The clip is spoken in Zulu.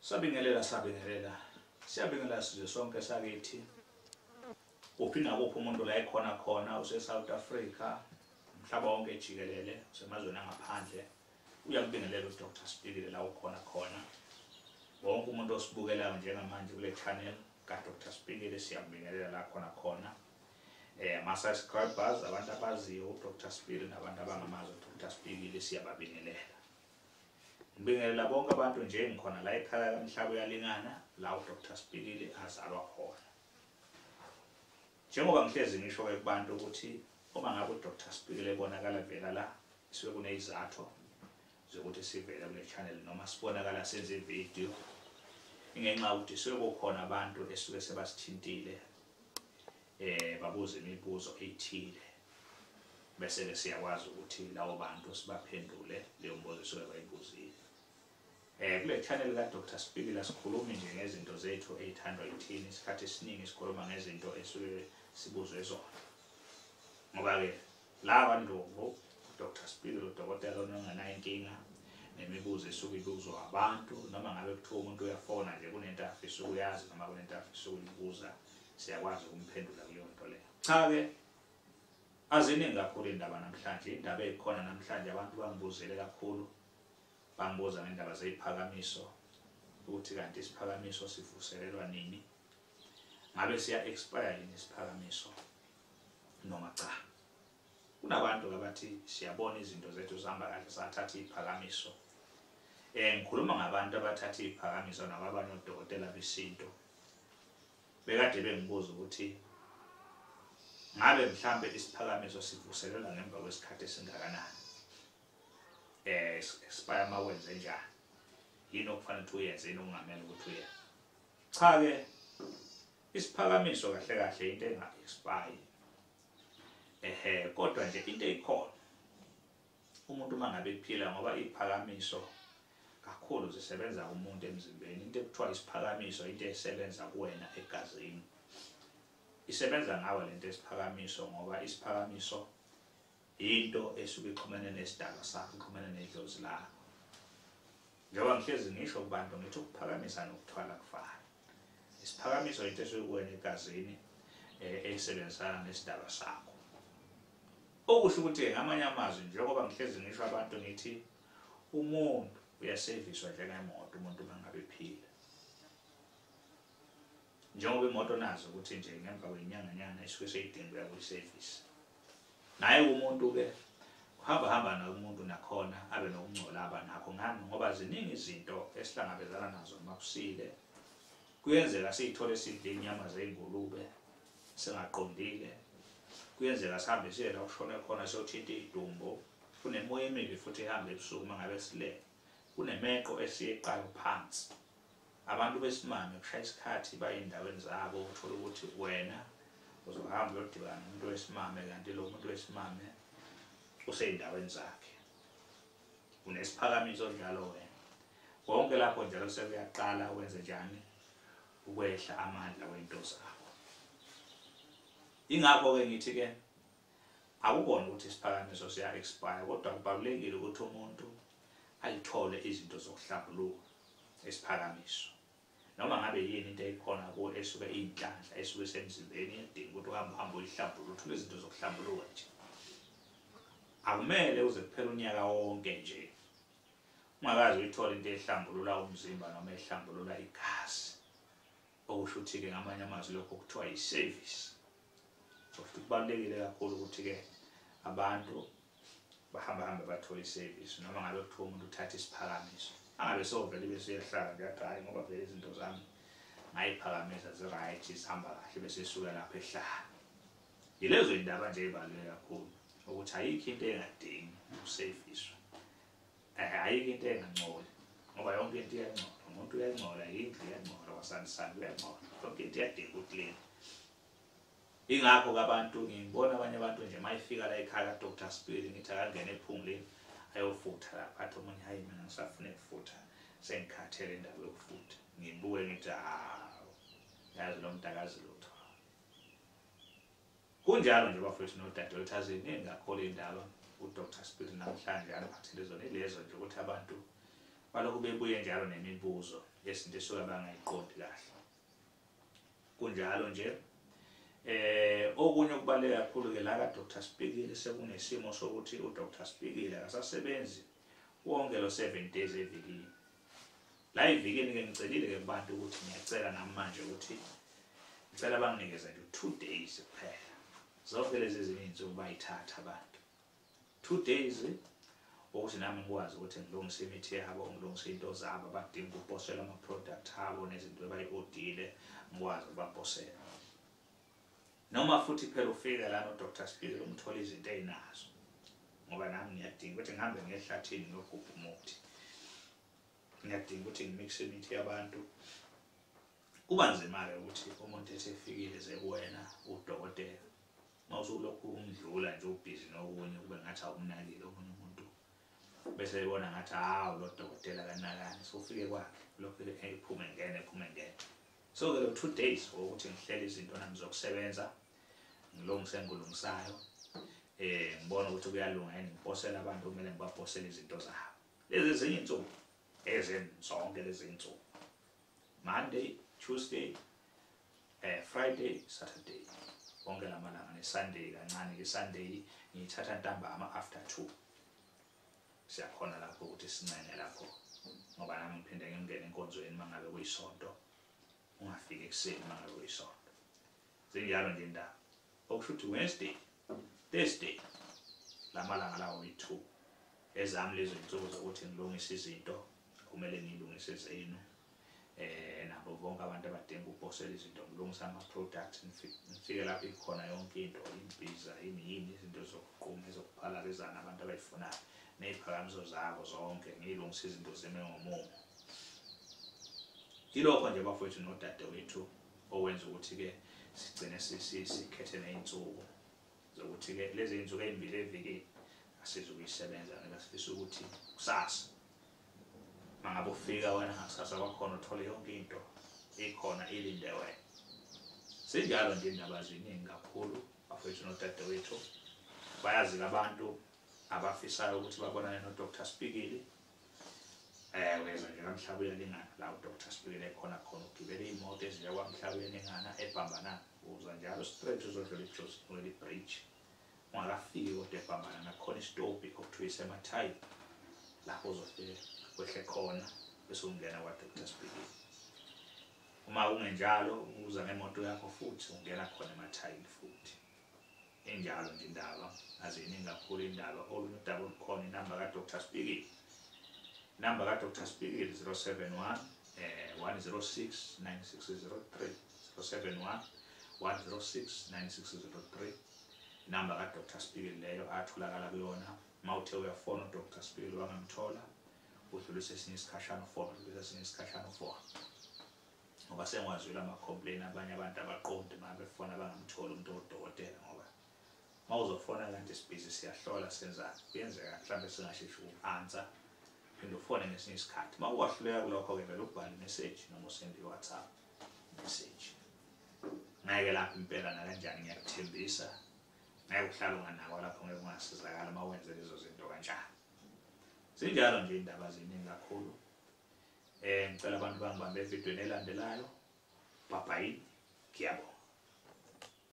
Sabingelela, sabingelela, siyabingelela sizwe sonke sakithi. Uphi nakuphi umuntu la ekhona khona, use-South Africa, umhlaba wonke jikelele, usemazweni angaphandle, uyakubingelela uDr Spikile la ukhona khona. Wonke umuntu osibukelayo njengamanje kule channel kaDr Spikile siyakubingelela la khona khona. Ama-subscribers, abantu abaziyo uDr Spikile nabantu abangamazi uDr Spikile siyababingelela. Ngibingelela bonke abantu nje ngikhona la ekhaya kaMhlaba uyalingana la uDr Spikile azalwa khona. Njengoba ngihlezi ngisho-ke kubantu ukuthi uma ngabe uDr Spikile ebonakala vela la, suke kuneyizathu zokuthi sivele kule channel noma sibonakala senze ividiyo, ingenxa yokuthi suke kukhona abantu esuke sebasithintile babuza imibuzo ethile, bese-ke siyakwazi ukuthi labo bantu sibaphendule leyo mbuzo esuke bayibuzile. Kule channel kaDr Spikile asikhulumi nje ngezinto zethu ey'thandwa yithini, isikhathi esiningi sikhuluma ngezinto esuke sibuzwe zona. Ngoba-ke la kwaNdlovu uDr Spikile udokotela ongenayo inkinga nemibuzo esuke ibuzwa abantu, noma ngabe kuthiwa umuntu uyafona nje kunento afisa ukuyazi noma kunento afisa ukuyibuza, siyakwazi ukumphendula kuleyo nto leyo. Cha-ke aziningi kakhulu indaba namhlanje. Indaba eyikhona namhlanje abantu bangibuzele kakhulu, bangibuza ngendaba zeyiphakamiso, ukuthi kanti isiphakamiso sivuselelwa nini, ngabe siya expire yini isiphakamiso noma cha. Kunabantu abathi siyabona izinto zethu zihamba kahle sathatha iziphakamiso. Ngikhuluma ngabantu abathatha iziphakamiso nababanye odokotela besintu. Bekade bengibuza ukuthi ngabe mhlambe isiphakamiso sivuselelwa ngemva kwesikhathi esingakanani, expire mawenze njani, yini okufanele ukuthi uyenze, yini okungamele ukuthi uyenze. Cha-ke isiphakamiso kahle kahle into enga-expire, kodwa nje into eyikhona umuntu uma ngabe ephila, ngoba iziphakamiso kakhulu zisebenza kumuntu emzimbeni. Into ekuthiwa isiphakamiso into esebenza kuwena egazini, isebenza ngawe lento esiphakamiso, ngoba isiphakamiso into esuke ixhumene nesidalwa sakho, ixhumene nedlozi lakho. Njengoba ngihlezi ngisho kubantu ngithi ukuphakamisa nokuthwala kufana. Isiphakamiso into esuke kuwena egazini esebenzisana nesidalwa sakho. Okusho ukuthi ngamanye amazwi, njengoba ngihlezi ngisho abantu ngithi umuntu uyaseviswa njengemoto umuntu uma ngabe ephila. Njengoba imoto nazo ukuthi nje ngemva kwenyanganyana isuke seyidinga ukuya kuyiservice. Naye umuntu-ke uhamba hamba nomuntu nakhona abe nokungcola aba nakho. Ngani? Ngoba ziningi izinto esihlangabezana nazo noma kusile. Kuyenzeka siyithole sidle inyama zey'ngulube singaqondile. Kuyenzeka sihambe siye la kushone khona siyothinta iy'dumbu. Kunemoya emibi futhi ihambe ebusuku uma ngabe silele. Kunemeqo esiyeqayo phansi. Abantu besimame kushaya isikhathi baye ey'ndaweni zabo, uthola ukuthi wena uzohamba uyodibana nomuntu wesimame, kanti lo muntu wesimame usey'ndaweni zakhe. Unesiphakamiso njalo wena. Konke lapho njalo sekuyaqala wenze njani ukwehla amandla wento zakho. Ingakho-ke ngithi-ke akukona ukuthi isiphakamiso siya expire, kodwa kubalulekile ukuthi umuntu alithole izinto zokuhlambuluka isiphakamiso. Noma ngabe yini into eyikhona kuwe esuke iyinhlanhla esuke isemzimbeni, iyadinga ukuthi uhambe uhambe uyihlambulule, uthole izinto zokuhlambuluka nje. Akumele uze kuphele unyaka wonke nje ungakaze uyithole into ehlambulula umzimba noma ehlambulula igazi. Okusho ukuthi-ke ngamanye amazwi lokho kuthiwa yi-service. Futhi kubalulekile kakhulu ukuthi-ke abantu bahamba hambe bathole i-service, noma ngabe kuthiwa umuntu uthatha isiphakamiso angabe sovele bese uyahlala nje athi hhayi ngoba vele izinto zami ngayiphakamisa zi-right zihamba kahle, bese esuka lapho ehlala. Yilezo y'ndaba nje ey'baluleke kakhulu ukuthi ayikho into engadingi ukuseviswa, ayikho into engangcoli, ngoba yonke into iyangcola. Umuntu uyangcola, indlu iyangcola, kwasanisani kuyangcola, yonke into iyadinga ukuklina. Ingakho-ke abantu ngibona abanye abantu nje uma efika la ekhaya kaDr Spikile ngithi akangene ephunguleni ayofutha lapha, athi omunye hhayi mina ngisafuna ukufutha, sengikhathele indaba yokufutha. Ngibuke ngithi hawu, yazi lo muntu akazi lutho. Kunjalo nje bafowethu nodadewethu, aziningi kakhulu iy'ndaba uDr Spikile namhlanje aniphathele zona, ilezo nje ukuthi abantu Balokhu bebuye njalo nemibuzo yezinto esuke bangayiqondi kahle. Kunjalo nje. Okunye okubaluleke kakhulu ke la ka Dr Spikili, sekunesimo sokuthi uDr Spikili akasasebenzi wonke lo 7 days evikini. La evikini ke ngicelile ke kubantu ukuthi ngiyacela namanje ukuthi ngicela banginikeze nje 2 days kuphela. Zonke lezi ezinye izinsuku bayithatha abantu. 2 days ukuthi nami ngikwazi ukuthi ngilungise imithi yabo, ngilungise into zabo abadinga ukuposela ama product abo nezinto abayi-odile, ngikwazi ukubaposela. Noma futhi phela ufika la no Dr Spikili umthola izinto ezinazo, ngoba nami ngiyadinga ukuthi ngihambe ngehlathini ngiyogubha umuthi, ngiyadinga ukuthi ngimixe imithi yabantu. Kuba nzima-ke ukuthi umuntu ethi efikile ze kuwena udokotela, uma usulokhu umdlula nje ubhizi nokunye kube ngathi awumnakile omunye umuntu, bese ebona ngathi hawu lo dokotela kanakani, sofike kwakhe lokhu ephume ngene ephume ngene. So ke lo 2 days ukuthi ngihlele izinto nami zokusebenza, ngilungise engilungisayo, ngibona ukuthi kuyalunga yini, ngiposela abantu kumele ngibaposele izinto zabo. Lezi ezinye insuku ezenzonke lezi insuku, Monday, Tuesday, Friday, Saturday, wonke lamalanga, ne Sunday kancane ke. Sunday ngiyithatha ntambama after 2. Siyakhona lapho ukuthi sincene lapho, ngoba nami ngiphinde ngingene enkonzweni mangabe kuyisonto, ungafiki ekuseni mangabe kuyisonto. Zinjalo nje indaba. Okusho ukuthi Wednesday, Thursday, lamalanga lawo yi-2 ezami lezo insuku zokuthi ngilungise izinto kumele ngilungise zenu, nabo bonke abantu abadinga ukuposela izinto, ngilungisa ama-products, ngifike lapho ikhona yonke into, imbiza, yini, izinto zokuquma, ezokuphalalizana abantu abayifunayo, ney'phakamiso zabo zonke, ngiyilungise izinto zime ngomumo. Yilokho nje bafowethu nodadewethu okwenza ukuthi-ke sigcine sikhethe ney'nsuku zokuthi-ke lezi iy'nsuku ey'mbili evikini asizukuyisebenza, ngoba sifisa ukuthi kusasa mangabe ufika wena ngakusasa kwakhona uthole yonke into ikhona ilinde wena. Sinjalo nje indaba ziningi kakhulu bafowethu nodadewethu. Bayazi abantu abafisayo ukuthi babonane no Dr Spikili. Uyeza nje kaMhlaba uyalingana la uDr Spikili ekhona khona, ugibela iy'moto eziya kwaMhlaba uyalingana eBhambanana, uza njalo straight uzodlula iJozi Noel Bridge, ungakafiki kodwa eBhambanana khona isitobhi okuthiwa isemathayini, lapho uzofike wehle khona bese ungena kwa Dr Spikili. Uma kungenjalo uza ngemoto yakho futhi ungena khona emathayini futhi. Injalo nje indaba, aziningi kakhulu indaba. Olunye udaba olukhona, inamba ka Dr Spikili. Inamba ka Dr Spikili 071 106 9603, 071 106 9603. Inamba ka Dr Spikili leyo atholakala kuyona. Mawuthe uyafona uDr Spikili wangamthola, udlulise esinye isikhashana ufona, udlulise esinye isikhashana ufona. Ngoba sengiwazwile ama-complain abanye abantu abaqondi uma befona bangamtholi umuntu odokotela, ngoba uma uzofona kanti sibhizi siyahlola senzani, kuyenzeka mhlawumbe singasheshi uku-answer, phinde ufone ngesinye isikhathi. Uma uwahluleka kulokho-ke vele ubhale i-message noma usende i-WhatsApp message. Ngeke lapho impela nakanjani, ngiyakuthembisa ngeke uhlale unganakwa lapho, ngeke ungasizakala uma wenze lezo zinto kanjalo. Zinjalo nje indaba ziningi kakhulu. Ngicela abantu bangibambe evidweni elandelayo. Bye bye, ngiyabonga.